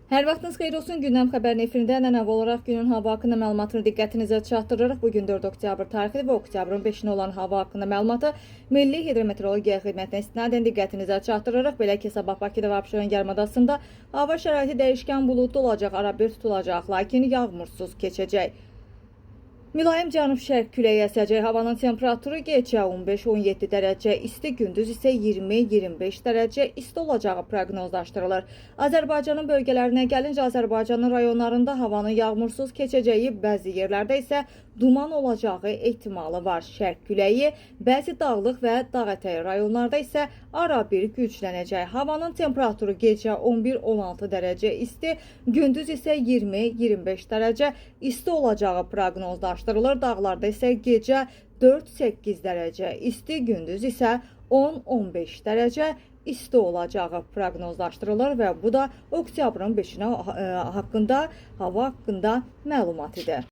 Hər vaxtınız xeyir olsun. Gündəm xəbərin efirində ənənəvi olaraq günün hava haqqında məlumatını diqqətinizə çatdırırıq. Bu gün 4 oktyabr tarixi və oktyabrın 5-nə olan hava haqqında məlumatı Milli Hidrometeorologiya Xidmətinə istinadən diqqətinizə çatdırırıq. Belə ki, sabah Bakıda və Abşeron yarımadasında hava şəraiti dəyişkən buludlu olacaq, arabir tutulacaq, lakin yağmursuz keçəcək. Mülayim cənub-şərq küləyi əsəcək. Havanın temperaturu gecə 15-17 dərəcə isti, gündüz isə 20-25 dərəcə isti olacağı proqnozlaşdırılır. Azərbaycanın bölgələrinə gəlincə, Azərbaycanın rayonlarında havanın yağmursuz keçəcəyi, bəzi yerlərdə isə duman olacağı ehtimalı var. Şərq küləyi bəzi dağlıq və dağətəyi rayonlarda isə arabir güclənəcək. Havanın temperaturu gecə 11-16 dərəcə isti, gündüz isə 20-25 dərəcə isti olacağı proqnozlaşdırılır. Dağlarda isə gecə 4-8 dərəcə isti, gündüz isə 10-15 dərəcə isti olacağı proqnozlaşdırılır və bu da oktyabrın 5-nə haqqında hava haqqında məlumat idi.